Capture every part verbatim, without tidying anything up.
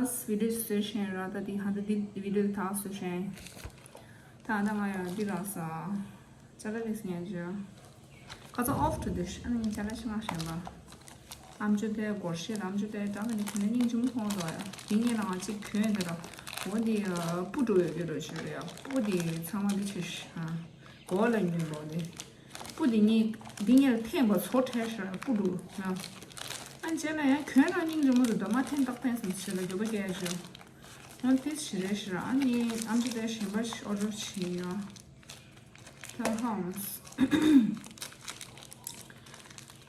ཨས་བི་ཌིའོ་བཟོས་ཤེས་ར། ད་འདི་ཧ་ད་འདི་བི་ཌིའོ་ད་བཟོས་ཤེས། ད་ད་ང་ཡང་འདི་རག་ས། ཅ་ལག་ལེགས་ཉན་ཅོ། ཁ་ཚ་ཨོཕ་ཊུ་ཌིཤ། ཨ་ནི་ངས་ཅ་ལག་ཞིག་མངགས་ཤེས་པ། ཨམ་ཅོག་དེ་སྒོར་གཞས་ལ་ཨམ་ཅོག་དེ་འདྲ་མི་འདུག་དེ་ནས་སྙིང་རྗེ་མོ་མཐོང་འདུག་ཡ། དེ་ཉིན་ལ་ང་གཅིག་གྱོན་དེ་ལ། འོ་འདི་སྤུ་འགྲོ་ཡོད་ཀྱི་རོ་ཞུ་རེད་ཡ། སྤུ་དེ་ཚང་མ་འདི་ཆེ་ཤི་ཧ། གོ་ལ་ཉོས་འགྲོ་དེ། སྤུ་དེ་གཉིས་འདི་གཉིས་ལ་འཐེན་པ་ཚོ་བྲལ་ཤི་ར་སྤུ་འགྲོ་ཡ། ཨ་རྗེས་ལ་ཡང་གྱོན་ན་སྙིང་རྗེ་མོ་འདུག་ད་མ་འཐེན་ཏག་འཐེན་སམ་ཞེས་ལ་འགྱོད་པ་སྐྱེ་ཡ་ཞུ། འོ་དེ་ཞི་རེད་ཞི་ར། ཨ་ནི་ཨམ་ཅོག་དེ་གཞན་པ་ཞིག་ཨོ་ཌར་བྱས་ཡོད། ད་ཧམ།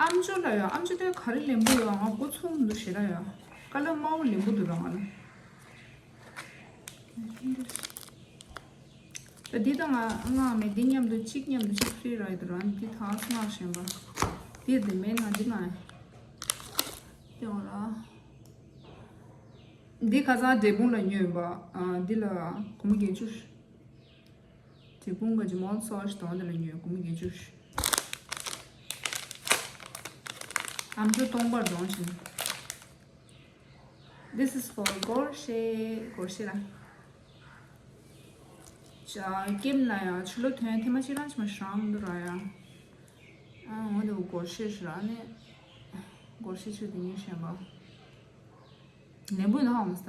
ཨམ་ཅོག་ལ་ཡོད། ཨམ་ཅོག་དེ་ག་རེ་ལེན་པོ་ཡོད། ང་མགོ་ཚོམ་འདུག་ཞེ་ད་ཡོད། ཀ་ལ་དམར་པོ་ལེན་པོ་འདུག་ར་ང་ལ། ད་འདི་དང་ང་ང་མེད་འདི་མཉམ་དུ་གཅིག་མཉམ་དུ་གཅིག་ཕི་རི་ར་ཡོད་ར། འདི་ཐག་སྔགས་ཞེན་པ། འདི་དེ་མེད་ན་འདི་ང་། དེ་འོ་ར། འདི་ཁ་སང་འབྲས་སྤུངས་ལ་ཉོས་པ། ཨ་འདི་ལ་སྒོར་མོ་བརྒྱད་ཅུ། འབྲས་སྤུངས་ག་ཅི་མོལ་སོགས་ཞིག་དང་དེ་ལ་ཉོས་སྒོར་མོ་བརྒྱད་ཅུ། ཨམ་ཅོག་སྟོང་པར་གཏོང་བཞིན། This is for སྒོར་གཞས། སྒོར་གཞས་ལ། ཅ་ཀེམ་ན་ཡང་ཕྱི་ལོ་ཐོན་ཐེངས་མ་གཅིག་རང་ཅི་མ་ཧྲང་འདུག་ར་ཡ། ཨ་འོ་འདི་སྒོར་གཞས་ཞིག་ར་ནི། སྒོར་གཞས་ཆུ་དེ་ཉིན་ཤེས་པ། ནན་པོ་ནའོ་མ་སྟ།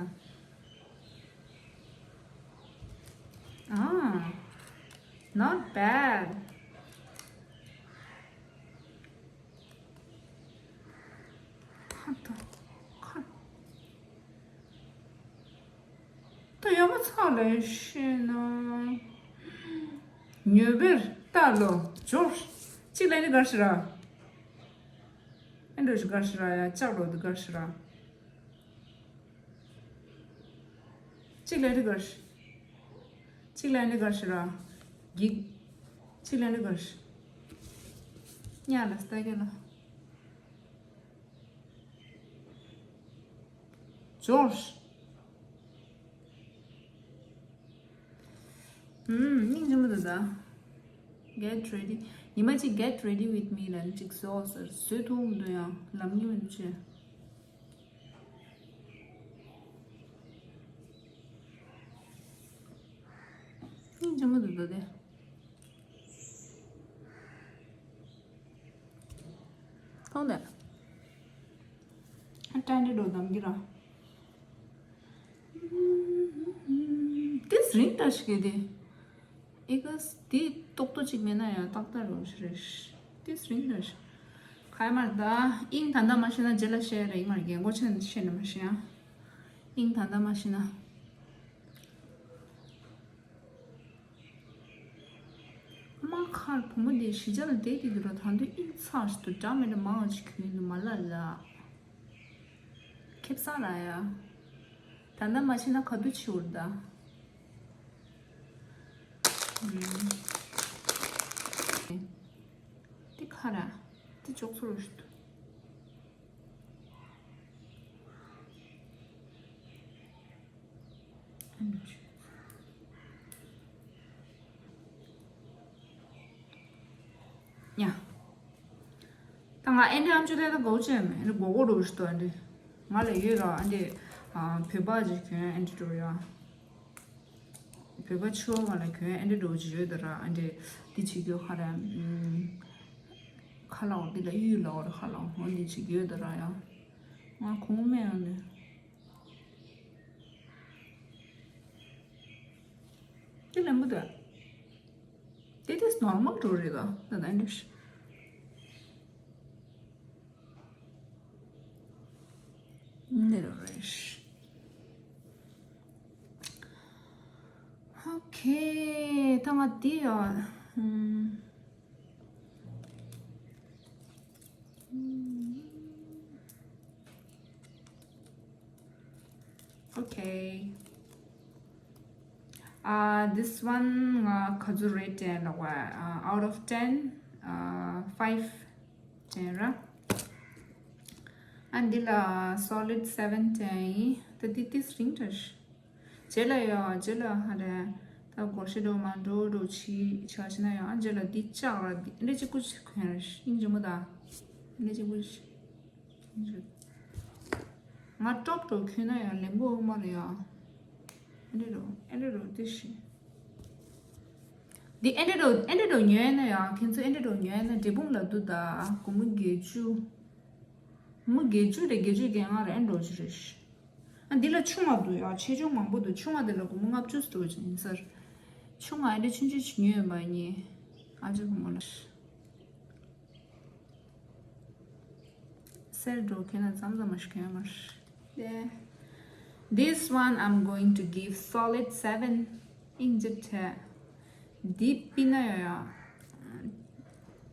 ཨ། Not bad. ཁ་ད་ཁ། ད་ཡ་མ་ཚ་ལས་ཤེས་ན། ཉོས་པར་ལྟ་ལོ་འབྱོར། གཅིག་ལ་ནི་དགར་ཤི་ར། ཨེ་འགྲོ་ཤི་དགར་ཤི་ར་ཡ་ལྕགས་ལོ་དུ་དགར་ཤི་ར། གཅིག་ལ་རི་གར། གཅིག་ལ་རི་གར་ཤི་ར། འགྱིག་གཅིག་ལ་རི་གར། ཉ་ལ་སྟ་གེ་ལ། འབྱོར། ཨུམ། སྙིང་རྗེ་མོ་འདུག་ད། Get ready. ཉི་མ་གཅིག་Get ready with me ལ་གཅིག་བཟོ་ཟེར། བཟོས་ཐུབ་མི་འདུག་ཡང་ལམ་ཉུང་མི་འདུག་ཅེས། སྙིང་རྗེ་མོ་འདུག་ད་དེ། མཐོང་དེ། ཨ་ཏྲ་འདྲེ་འགྲོ་དམ་གྱི་ར། ཏིས་རིང་ཏྲ་ཞིག་གི་དེ། ཨི་ཀ་སི་དེ་ཏོག་ཏོ་གཅིག་མེད་ན་ཡང་ཏག་ཏག་རོ་ཞིག་རེད། ཏིས་རིང་ཏྲ་ཞིག་ཁ་ཡ་མར་ད། ཨིང་ད་ད་མ་ཤེས་ན་རྗེས་ལ་བཤད་རེད། ཨིང་མར་རྒན་གོ་ཆེན་ཤེས་ན་མ་ཤེས་ཡང་། ཨིང་ད་ད་མ་ཤེས་ན། མ་ཁར་བུ་མོ་དེ་གཞིས་ཆགས་ལ་བསྡད་ཀྱི་འདུག་ར། ད་དུང་ཨིན་ཚར་ཞིག་ཏུ་འདྲ་མི་འདྲ་མང་བ་ཅིག་གྱོན་འདུག་མ་ལ་ལ། ཁེབས་སང་ར་ཡ། ད་ལྟ་མ་ཕྱིན་ན་ག་དུས་ཕྱི་འུར་ད། ཨུམ། དེ་ཁ་ར། དེ་ཅོག་ཚོ་རུ་ཞིག་ཏུ། ཡ། ད་ང་ཨེ་འདྲ་ཨམ་ཅོག་དེ་ད་གོ་ཅན་མེད། ཨེ་འདྲ་གོ་གོ་འགྲོ་ཞིག་ཏུ་ཨེ་འདྲ། ང་ལ་ཡོད་ར་ཨེ་འདྲ། བོད་པ་ཅིག་གྱོན་ཨེ་འདྲ་འགྲོ་ཡ། བོད་པ་ཆུ་བ་ང་ལ་གྱོན་ཨེ་འདྲ་འགྲོ་ཅིག་ཡོད་ད་ར་ཨེ་འདྲ། འདི་བྱེད་རྒྱུ་ཁ་ར། ཁ་ལའོ་འདི་ལ་གཡུ་ལའོ་ར་ཁ་ལའོ་འོ་འདི་བྱེད་རྒྱུ་ཡོད་ད་ར་ཡ། ང་གོང་མེད་ཨེ་འདྲ། དེ་ལན་པོ་དེ། དེ་དེ་ནོར་མལ་འགྲོ་རེད་ད། ད་ད་འདྲ་ཞིག་འདི་རེད། ཨོ་ཁེ། ད་ང་འདི་ཡ། ཨུམ། Okay. Uh, this one ང་ག་ཚོད་རེ་ཊི་ལབ་པ། Uh, out of ten, uh, five ཊེན་ར། ཨ་འདི་ལ་solid seven ཊེན་ཡིན། ད་འདི་ཏིས་རིང་ཏྲ་ཤི། རྗེས་ལ་ཡོད། རྗེས་ལ་ཧ་རེ། ད་སྒོར་གཞས་འགྲོ་མ་འགྲོ་འགྲོ་ཆི་ཆ་ཤི་ན་ཡང་ཨ་རྗེས་ལ་འདི་ལྕགས་ར་འདི་འདྲ་གཅིག་པུ་ཞིག་གོན་ར་ཤི། སྙིང་རྗེ་མོ་ད། འདི་འདྲ་གཅིག་པུ་ཞིག་ང་ཀྲོབ་ཀྲོབ་གྱོན་ན་ཡང་ལེན་གོ་མ་རེད་ཡ། ཨེ་འདྲ་རོ་ཨེ་འདྲ་རོ་དེ་ཤི། འདི་ཨེ་འདྲ་རོ་ཨེ་འདྲ་རོ་ཉོས་ན་ཡང་ཁྱེད་ཚོ་ཨེ་འདྲ་རོ་ཉོས་ན་འབྲས་སྤུངས་ལ་འདུག་ད་སྒོར་མོ་བརྒྱད་ཅུ། སྒོར་མོ་བརྒྱད་ཅུ་རེད་བརྒྱད་ཅུ་གྱ་ལྔ་རེད་ཨེ་འདྲ་རོ་ཅི་རེད་ཤི། ཨ་འདི་ལ་ཆུང་བ་འདུག་ཡ་ཆེ་ཆུང་མང་པོ་འདུག་ཆུང་བ་འདི་ལ་སྒོར་མོ་ལྔ་བཅུ་འགྲོ་ཅིག་ཡིན་ས་རེད། ཆུང་བ་ཨེ་འདྲ་ཆུང་ཆུང་ཅིག་ཉོས་ཡོད་པ་ཡིན། ཨ་ཅེ་སྒོར་མོ་ལ། སེར་འགྲོ་ཁྱེད་ན་ཙམ་ཙམ་མ་ཞིག་གྱོན་མ་ཤི། This one I'm going to give solid seven. ཨིན་ཇི་ཐེ། འདི་པི་ན་ཡོ་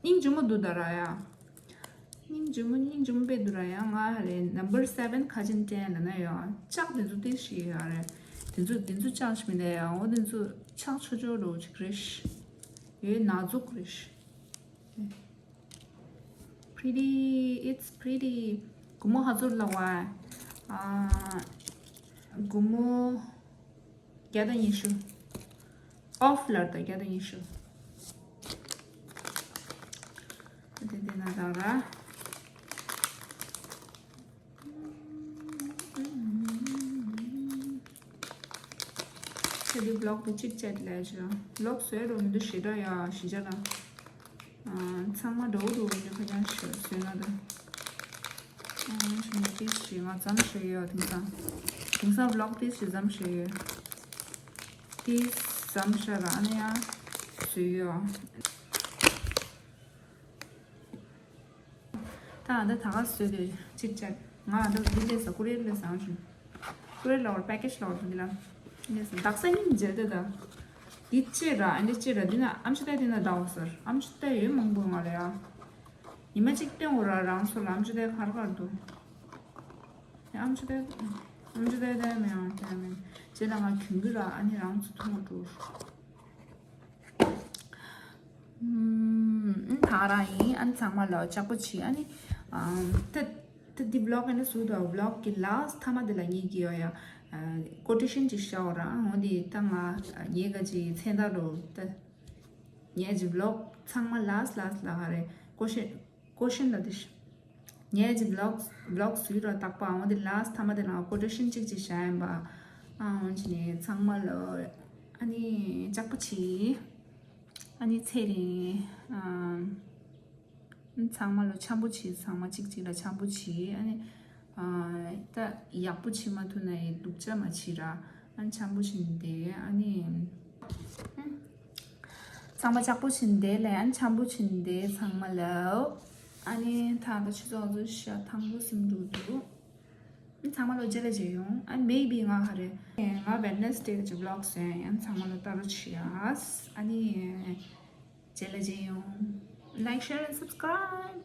ཡ། སྙིང་རྗེ་མོ་འདུག་ད་ར་ཡ། སྙིང་རྗེ་མོ་སྙིང་རྗེ་མོ་དཔེ་འདུག་ར་ཡ་ང་རེ་number seven ཁ་ཅན་ཏན་ལ་ན་ཡོ་ཡ། ལྕགས་དེ་ཚོ་ཏི་ཤི་ཡོ་རེ། དེ་ཚོ་དེ་ཚོ་ལྕགས་ཤི་མི་འདའ་ཡ་འོ་དེ་ཚོ་ལྕགས་ཆོ་ཆོ་རོ་ཅིག་རེ་ཤི། ཡོད་ན་ཟུག་རེ་ཤི། Pretty, it's pretty. སྒོར་མོ་ཧ་ཚོར་ལ་བ། ཨ། སྒོར་མོ་བརྒྱ་དང་ཉི་ཤུ། ཨོཕ་ལར་དང་བརྒྱ་དང་ཉི་ཤུ། དེ་དེ་ན་ད་ར། ཁྱེད་འདི་བློག་དེ་གཅིག་བཅད་ལས་བྱོས། བློག་བཟོས་རོགས་མི་འདུག་ཞེ་དྲག་ཡ་ཞི་བྱ་ལ། ཚང་མ་འགྲོ་འགྲོ་འདི་ཁ་ཅང་ཞོ་བཟོས་ན་ད། ཨང་ཞུ་མི་ཏིས་ཞི་ང་ཙམ་ཞོ་ཡོད་དེང་སང་། དེང་སང་བློག་ཏིས་ཞི་ཙམ་ཞོ་ཡོད། ཏིས་ཙམ་ཞོ་ར་ཨ་ནི་ཡ་བཟོས་ཡོད། ད་ཨ་ད་ད་ག་བཟོས་དེ་གཅིག་བཅད། ང་ཨ་ད་འདི་ལས་ས་ཀུ་རེ་ལས་ས་ཨང་ཞུ། ཀུ་རེ་ལོར་པེ་ཀེ་ཇི་ལོར་འདི་ལ། འདི་ལས་ས་དག་ས་སྙིང་རྗེ་དེ་ད། འདི་ཅི་ར་ཨ་འདི་ཅི་ར་འདི་ན་ཨམ་ཆི་ཏའི་འདི་ན་ཟླ་བ་ཟེར་ཨམ་ཆི་ཏའི་ཡོད་མང་པོ་ང་ལ་ཡ། ཉི་མ་གཅིག་སྟོན་འོ་ར་རང་སོ་ལ་ཨམ་ཆི་ཏའི་གར་གར་འདུག་ཨམ་ཆི་ཏའི་ཨམ་ཆི་ཏའི་ཏའི་མེ་ཨང་ཏའི་མེ། ཅི་ལ་ང་གྱོན་གི་ར་ཨ་ནི་རང་ཚོ་མཐོང་འགྲོ། ཨུམ། ད་རང་ཡིན་ཨ་ནི་ཚང་མ་ལ་ལྕགས་པོ་བྱིས་ཨ་ནི། ཨམ། ད་ད་འདི་བློག་ཨ་ནི་བཟོ་དང་བློག་གི་ལཱསི་མཐའ་མ་དེ་ལ་ངེད་ཀྱི་ཡོད་ཡ། ཀོ་ཊེ་ཤན་ཅིག་བཤའ་འོ་ར་འོ་འདི་ད་ང་ངེད་ག་ཅིག་མཚན་རྟགས་རོ་ད། ངེད་ཀྱི་བློག་ཚང་མ་ལཱསི་ལཱསི་ལ་ག་རེ་ཀོ་ཤན་ཀོ་ཤན་ལ་དེ་ཤ། ངེད་ཀྱི་བློག་བློག་བཟོས་ར་དག་པ་འོ་འདི་ལཱསི་མཐའ་མ་དེ་ལ་ཀོ་ཊེ་ཤན་ཅིག་ཅིག་བཤའ་ཡིན་པ། ཨ་འོན་ཅི་ནས་ཚང་མ་ལ་ཨ་ནི་ལྕགས་པོ་བྱིས། ཨ་ནི་ཚེ་རིང་། ཨ། ཚང་མ་ལ་འཆམ་པོ་བྱེད། ཚང་མ་གཅིག་གཅིག་ལ་འཆམ་པོ་བྱེད། ཨ་ནི། ཨ། ད་ཡག་པོ་བྱེད་མ་ཐུབ་ན་ཡི་སྡུག་ཅག་མ་བྱེད་ར། ཨ་ནི་འཆམ་པོ་བྱེད་ནི་དེ་ཨ་ནི། ཚང་མ་ལྕགས་པོ་བྱེད་ནི་དེ་ལ་ཨ་ནི་འཆམ་པོ་བྱེད་ནི་དེ་ཚང་མ་ལ། ཨ་ནི་ད་ལྟ་ཆུ་ཚོད་ཚོ་ཤ་ཐང་པོ་སིམ་འགྲོ་འདུག་ཨ་ནི་ཚང་མ་ལ་རྗེས་ལ་མཇལ་ཡོང་། ཨ་ནི་maybe ང་ཧ་རེ་ང་Wednesday གི་vlog བཟོས། ཨ་ནི་ཚང་མ་ལ་ལྟ་རོགས་བྱེད་ཨ། ཨ་ནི། རྗེས་ལ་མཇལ་ཡོང་། Like, share and subscribe.